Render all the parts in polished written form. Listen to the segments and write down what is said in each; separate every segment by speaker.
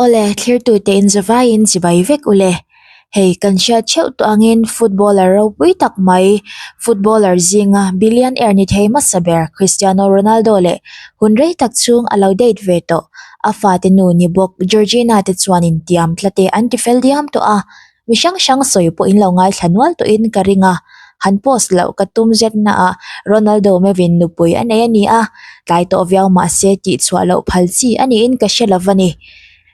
Speaker 1: Awle, thlirtute in zavaiin chibai vek ule. Hei kan hriat theuh tawh angin footballer ropui tak mai, footballer zinga billionaire ni thei hmasa ber Cristiano Ronaldo leh hun rei tak chhung a lo date ve tawh a fate nu ni bawk Georgina te chuanin tiam tlate an ti fel diam tawh a, Mi hrang hrang sawi pawh in lo ngaithla nual tawhin ka ring a, han post loh ka tum zet na ah Ronaldo Mevin nupui a nei a ni a, tlai tawh viau mahse tih chhuah loh phal chi a niin ka hre lova ni.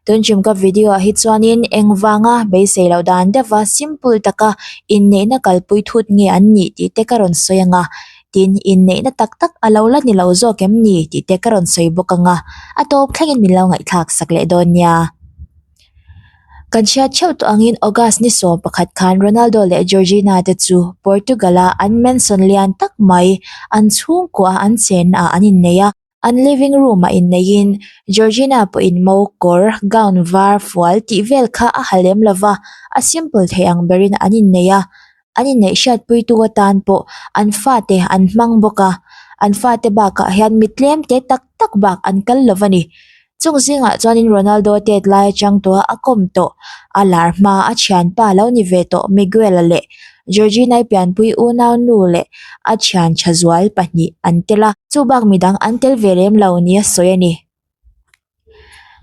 Speaker 1: Tunchhum ka video ah hi chuanin engvanga beisei loh dan deuha simple taka inneihna kalpui thut nge an nih tih te ka rawn sawi ang a, tin inneihna tak tak a lo la ni lo zawk em ni tih te ka rawn sawi bawk ang a, a tawp thlengin min lo ngaihthlak sak leh dawn nia. Kan hriat theuh tawh angin August ni 11 khan Ronaldo leh Georgina te chu Portugal-a an mansion lian tak mai an chhungkua an chenna ah an innei a. An living room ah inneiin Georgina pawhin mo kawr, gown var fual tih vel kha a ha lem lova, a simple thei ang berin an innei a. An inneih hriatpuitu atan pawh an fate an hmang bawk a, an fate bakah hian mi tlem te tak tak bak an kal lo a ni. Chung zingah chuanin Ronaldo tet lai atang tawha a kawm tawh, a lar hma a thianpa lo ni ve tawh Miguel-a leh Georgina-i pianpui unau nu leh a thian tha zual pahnih an tel a, chubak midang an tel ve lem lo nia sawi a ni.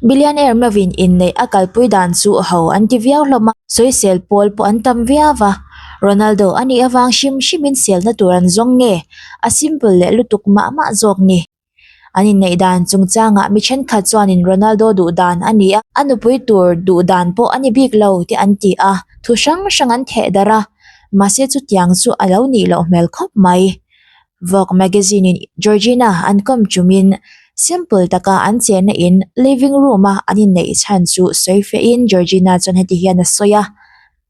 Speaker 1: Billionaire meuhin inneih a kalpui dan chu ho an ti viau hlawm a, sawisel pawl pawh an tam viau a. Ronaldo a nih avang hrim hrimin selna tur an zawng nge? A simple leh lutuk mah mah zawk ni. An inneih dan chungchangah mi thenkhat chuanin Ronaldo duh dan a ni a, a nupui tur duh dan pawh a ni bik lo te an ti a, thu hrang hrang an theh darh a, mahse chutiang chu a lo nih loh hmel khawp mai. Vogue magazine in Georgina an kawm chumin simple taka an chenna in living room a an inneih chhan chu sawi fehin Georgina chuan heti hian a sawi a,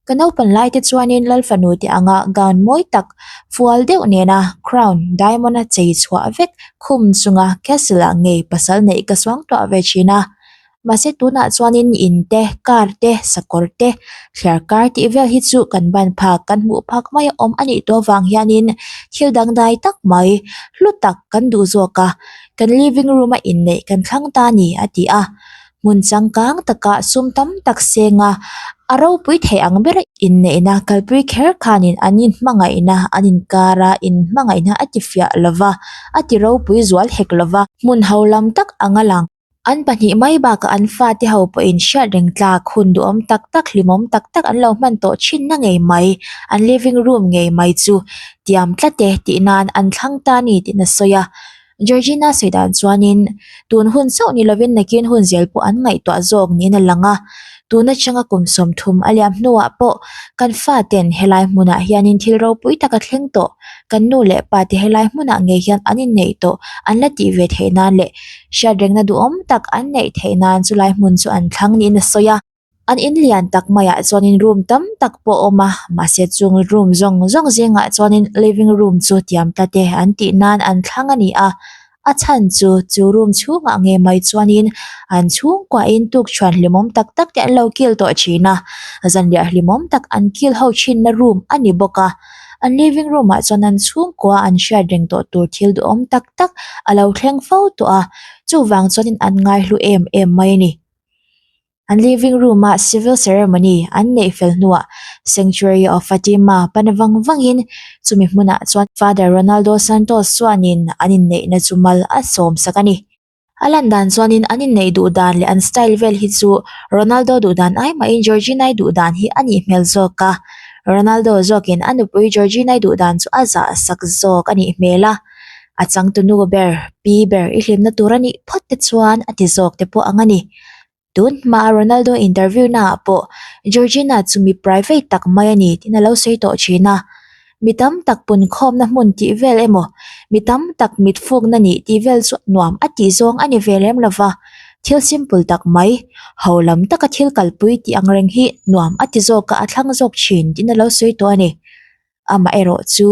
Speaker 1: Ka naupan lai te chuanin Lalfanu te anga gown mawi tak fual deuh nena crown diamond a chei chhuah vek khum chunga castle ah ngei pasal neih ka suang tuah ve thin a. Mahse tunah chuanin in te, car te, sakawr te, thliar kar tih vel hi chu kan ban phak kan hmuh phak mai a awm a nih tawh avang hianin thil dangdai tak mai hlu tak kan duh zawk a, kan living room a inneih kan thlang ta a ni a ti a. Hmun changkang takah sum tam tak senga a ropui theih ang ber inneihna kalpui kher khanin an inhmangaihna an inkar a, inhmangaihna a ti fiah lova, a ti ropui zual hek lova, hmun ho lam tak anga lang. An pahnih mai bakah an fate ho pawhin hriat reng tlak hun duhawm tak tak hlimawm tak tak an lo hman tawh thinna ngei mai, an living room ngei mai chu tiam tlat e tih nan an thlang ta a ni tiin a sawi a. Georgina sawi dan chuanin tun hun chauh ni lovin nakin hun zel pawh an ngaihtuah zawk niin a lang a, tun atanga kum 30 a liam hnuah pawh kan faten helai hmunah hianin thil ropui tak a thleng tawh, kan nu leh pa te helai hmunah ngei hian an inneih tawh an la tih ve theih nan leh Hriatrengna duhawm tak an neih theih nan chulai hmun chu an thlang niin a sawi a. An in lian tak maiah chuanin room tam tak pawh a awm a, mahse chung room zawng zawng zingah chuanin living room chu tiam tlat e an tih nan an thlang a ni a. A chhan chu chu room chhungah ngei mai chuanin an chhungkuahin tukṭhuan hlimawm tak tak te an lo kil tawh ṭhin a, zanriah hlimawm tak an kil ho ṭhinna room a ni bawk a. An living room ah chuan an chhungkua an hriat reng tawh tur thil duhawm tak tak a lo thleng fo tawh a, chuvang chuanin an ngaihlu em em mai a ni. An living room a civil ceremony an neih fel hnuah Sanctuary of Fatima pan vang vangin chumi hmunah chuan Father Ronaldo Santos chuanin an inneihna chu mal a sawm sak a ni. A lan dan chuanin an inneih duh dan leh an style vel hi chu Ronaldo duh dan ai mahin Georgina-i duh dan hi a nih hmel zawk a, Ronaldo zawkin a nupui Georgina-i duh dan chu a zah sak zawk a nih hmel a, a changtunu ber, pi ber i hlimna tur a nih phawt te chuan a ti zawk te pawh ang a ni. Tun hmaa Ronaldo interview naah pawh Georgina chu mi private tak mai a ni tiin a lo sawi tawh thin a. Mi tam tak punkhawmna hmun tih vel emaw, mi tam tak mit fukna nih tih vel chu nuam a tih zawng a ni ve lem lo va. Thil simple tak mai, ho lam taka thil kalpui tih ang reng hi nuam a ti zawk a, a thlang zawk thin tiin a lo sawi tawh a ni. Amaherawh chu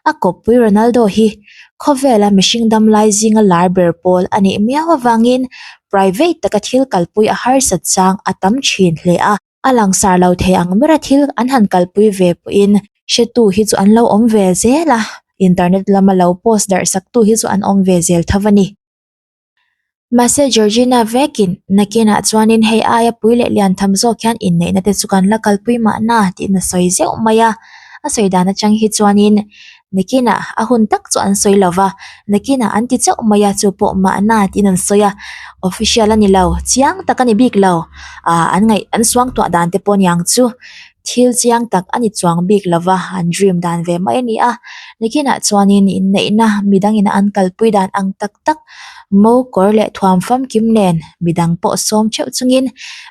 Speaker 1: a kawppui Ronaldo hi khawvela mihring damlai zinga lar ber pawl a nih miau avangin private taka thil kalpui a harsat chang a tam thin hle a. A langsar lo thei ang bera thil an han kalpui ve pawhin hretu hi chu an lo awm ve zel a, internet lama lo post darh saktu hi chu an awm ve zel tho a ni. Mahse Georgina vekin nakinah chuanin hei aia pui leh lian tham zawk hian inneihna te chu kan la kalpui mahna tiin a sawi zeuh mai a. A sawi dan atang hi chuanin nakinah a hun tak chu an sawi lo va, nakinah an ti chauh mai a chu pawh mahna tiin an sawi a. Official a ni lo, chiang tak a ni bik lo, ah an ngaih an suangtuah dan te pawh niang chu. Thil chiang tak a ni chuang bik lo va, an dream dan ve mai a ni a. Nikinah chuanin inneihna midang ina an kalpui dan ang tak tak mo kawr leh thuam famkim nen midang pawh sawm theuh chungin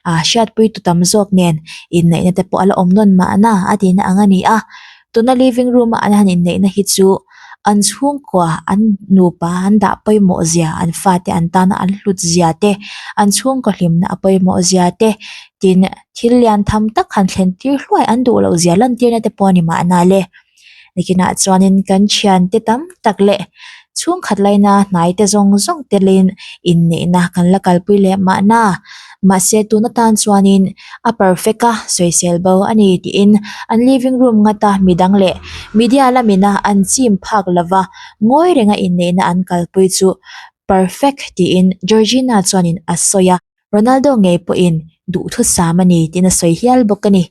Speaker 1: ah hriatpui tu tam zawk nen inneihna te pawh a la awm nawn mahna a tihna ang a ni a. Tuna living room a an han inneihna hi chu an chhungkua an nupa an dah pawimawh zia an fate an tana an hlut zia te an chhungkaw hlimna a pawimawh zia te tin thil lian tham tak han thlen tir hluai an duh loh zia lan tirna te pawh a ni mahna le nikinah chuanin kan thiante tam tak leh chhungkhat laina hnai te zawng zawng telin inneihna kan la kalpui leh mahna mahse tun atan chuanin a perfect a sawisel bo a ni tiin an living room ngata midang leh media lamina an chim phak lova ngawi renga inneihna an kalpui chu perfect tiin Georgina chuanin a sawi a. Ronaldo ngei pawhin duhthusam a ni tiin a sawi hial bawk a ni.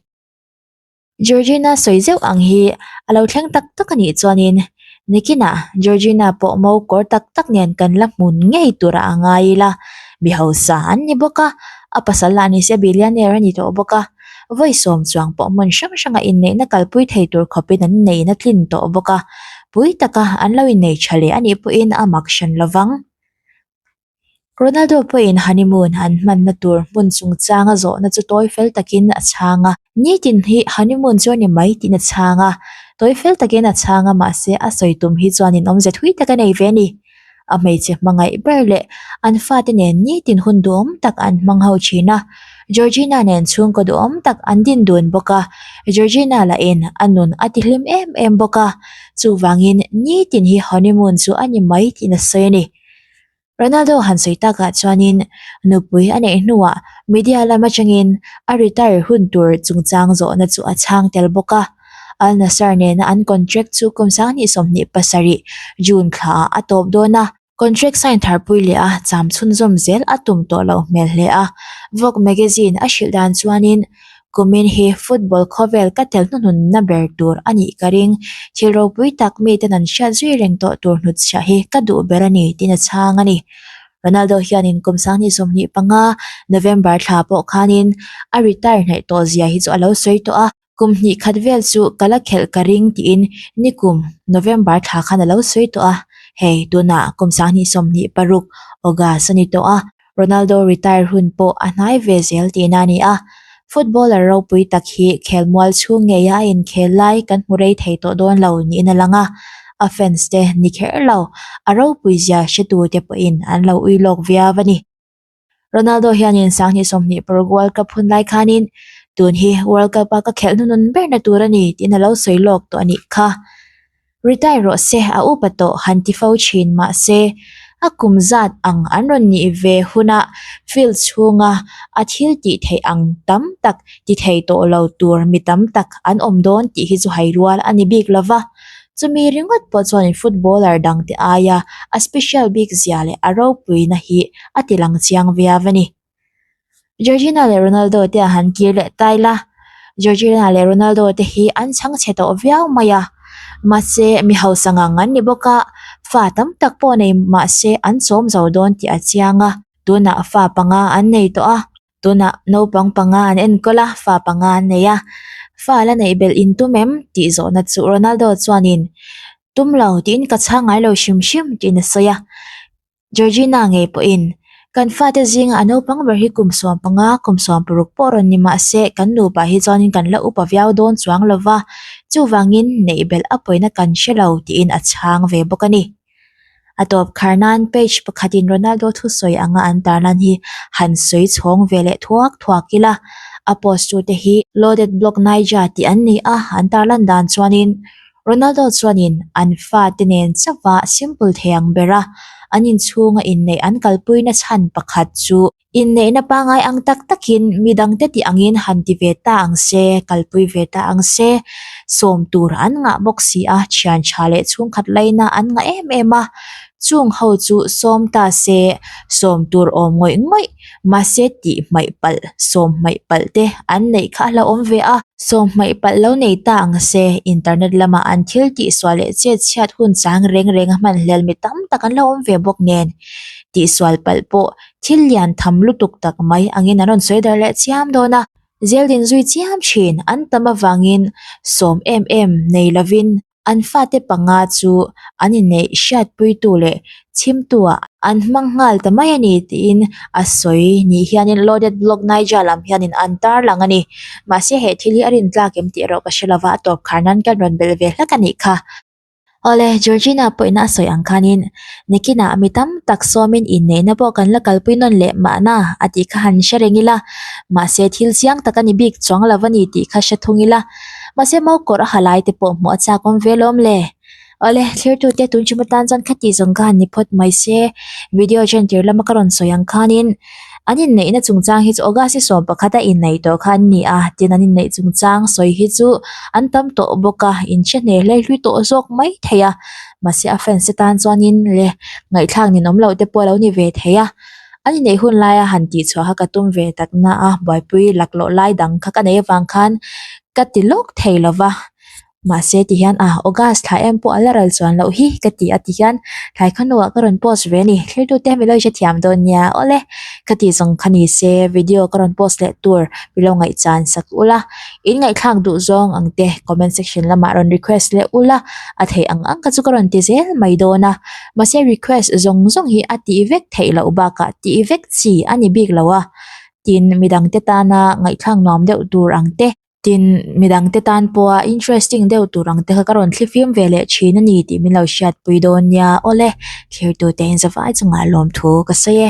Speaker 1: Georgina sawi zeuh ang hi a lo thleng tak tak a nih chuanin nikinah Georgina pawh mo kawr tak tak nen kan la hmun ngei tura a ngai ila, mi hausa an ni bawk a, a pasal lah ni se billionaire a ni tawh bawk a, vawi sawm chuang pawh hmun hrang hranga inneihna kalpui thei tur khawpin an neihna tlin tawh bawk a, pui taka an lo innei tha leh a nih pawhin a mak hran lovang. Ronaldo pawhin honeymoon an hmanna tur hmun chungchanga zawhna chu tawi fel takin a chhang a. Nitin hi honeymoon chu a ni mai tiin a chhang a. Tawi fel takin a chhang a mahse a sawi tum hi chuanin awmze thui tak a nei ve a ni. A hmeichhe hmangaih ber leh an fate nen nitin hun duhawm tak an hmang ho thin a. Georgina nen chhungkaw duhawm tak an din dun bawk a. Georgina lahin a nun a tihlim em em bawk a. Chuvangin nitin hi honeymoon chu a ni mai tiin a sawi a ni. Ronaldo han sawi takah chuanin nupui a neih hnuah media lam atangin a retire hun tur chungchang zawhna chu a chhang tel bawk a. Al Nassr nena an contract chu kum 2027 June thlaah a tawp dawn a. Contract sign tharpui leh a cham chhunzawm zel a tum tawh loh hmel hle a. Vogue magazine a hrilh dan chuanin Kumin hi football khawvel ka tel hnuhnunna ber tur a nih ka ring. Thil ropui tak miten an hriat zui reng tawh tur hnutchhiah hi ka duh ber a ni tiin a chhang a ni. Ronaldo hianin kum 2025 November thla pawh khanin a retire hnaih tawh zia hi chu a lo sawi tawh a. Kum hnih khat vel chu ka la khelh ka ring tiin nikum November thla khan a lo sawi tawh a. Hei tunah kum 2026 August a ni tawh a. Ronaldo retire hun pawh a hnai ve zel tihna a ni a, footballer ropui tak hi khelmual chhung ngeia a inkhel lai kan hmu rei thei tawh dawn lo niin a lang a, a fans te ni kher lo, a ropui zia hretute pawhin an lo ui lawk viau a ni. Ronaldo hianin 2026 World Cup hun lai khanin tun hi World Cup a ka khelh hnunun berna tur a ni tiin a lo sawi lawk tawh a nih kha. Retire rawh se a upa tawh han ti fo thin mahse a kum zat ang an rawn nih ve huna field chhunga a thil tih theih ang tam tak ti thei tawh lo tur mi tam tak an awm dawn tih hi chu hai rual a ni bik lova. Chumi ringawt pawh chuanin footballer dangte aia a special bik zia leh a ropuina hi a ti lang chiang viau a ni. Georgina leh Ronaldo te a han kir leh tai la, Georgina leh Ronaldo te hi an chhang chhe tawh viau mai a, mahse mi hausa ngang an ni bawk a, fa tam tak pawh nei mahse an chawm zo dawn tih a chiang a, tunah fa panga an nei tawh a, tunah naupang panga an enkawl a, fa panga an nei a, fa la neih belh in tum em tih zawhna chu Ronaldo chuanin tum lo tiin ka chhang ngai lo hrim hrim tiin a sawi a. Georgina ngei pawhin, Kan fate zinga a naupang ber hi kum 15, kum 16 pawh rawn ni mah se, kan nupa hi chuanin kan la upa viau dawn chuang lo va, chuvangin neih belh a pawina kan hre lo, tiin a chhang ve bawk a ni. A tawp khar nan page pakhatin Ronaldo thusawi anga an tarlan hi han sawi chhawng ve leh thuak thuak ila, a post tute hi Loaded Blog Naija tih an ni a, an tarlan dan chuanin Ronaldo chuanin an fate nen chauha simple thei ang bera an inchhunga inneih an kalpuina chhan pakhat chu inneihna pangngai ang tak takin midangte tih angin han ti ve ta ang se, kalpui ve ta ang se, sawm tur an ngah bawk si a, thian tha leh chhungkhat laina an ngah em em a. Chung ho chu sawm ta se, sawm tur awm ngawih ngawih, mahse tih hmaih palh, sawm hmaih palh te an neih kha a hlauhawm ve a. Sawm hmaih palh lo nei ta ang se, internet lama an thil tihsual leh chet chhiat hun chang reng reng a hman hlel mi tam tak an lo awm ve bawk nen. Tihsual palh pawh thil lian tham lutuk tak mai angin an rawn sawi darh leh chiam dawn a. Zeldin zui chiam thin an tam avangin sawm em em nei lovin an fate panga chu an inneih hriatpuitu leh chhimtuah an hmang nghal ta mai a ni tiin a sawi ni hianin Loaded Blog Naija lam hianin an tarlang a ni. Mahse he thil hi a rintlak em tih erawh ka hre lova a tawp khar nan kan rawn belh ve hlak a nih kha. Awle, Georgina pawhin a sawi ang khanin nikinah mi tam tak sawmin inneihna pawh kan la kalpui nawn leh mahna a tih kha han hre reng ila, mahse thil chiang tak a ni bik chuang lo a ni tih kha hre thung ila, mahse maukawr a ha lai te pawh hmuh a chak awm ve lawm le. Awle, thlirtute tun hrim atan chuan khati zawng kha han ni phawt mai se, video ṭhentir lama ka rawn sawi ang khanin an inneihna chungchang hi chu August hi 11 a inneih tawh kha an ni a, tin an inneih chungchang sawi hi chu an tam tawh bawk a, inhre hneh hlei hlui tawh zawk mai thei a, mahse a fans te tan chuanin le ngaihthlak ninawm loh te pawh a lo ni ve thei a, an inneih hun laia han tihchhuah kha ka tum ve tak na a, buaipui laklawh lai dang kha ka neih avang khan ka ti lawk thei lo va. Mahse ti hian ah August thla em pawh a la ral chuan loh hi ka ti a ti hian thlai kha hnuah ka rawn post ve a ni thiltute mi lo hrethiam dawn nia awle ka tih zawng kha ni se video ka rawn post leh tur mi lo ngaihchan sak ula in ngaihthlak duh zawng ang te comment section lamah rawn request leh ula a theih ang ang kha chu ka rawn ti zel mai dawn a mahse request zawng zawng hi a tih vek theih loh bakah tih vek chi a ni bik lo a tin midang te tana ngaihthlak nuam deuh tur ang te. Tin, midang te tan pawha interesting deuh tur ang te kha ka rawn thlifim ve leh thin a ni tih min lo hriatpui dawn nia. Awle, thirtute in zavai chungah lawmthu ka sawi e.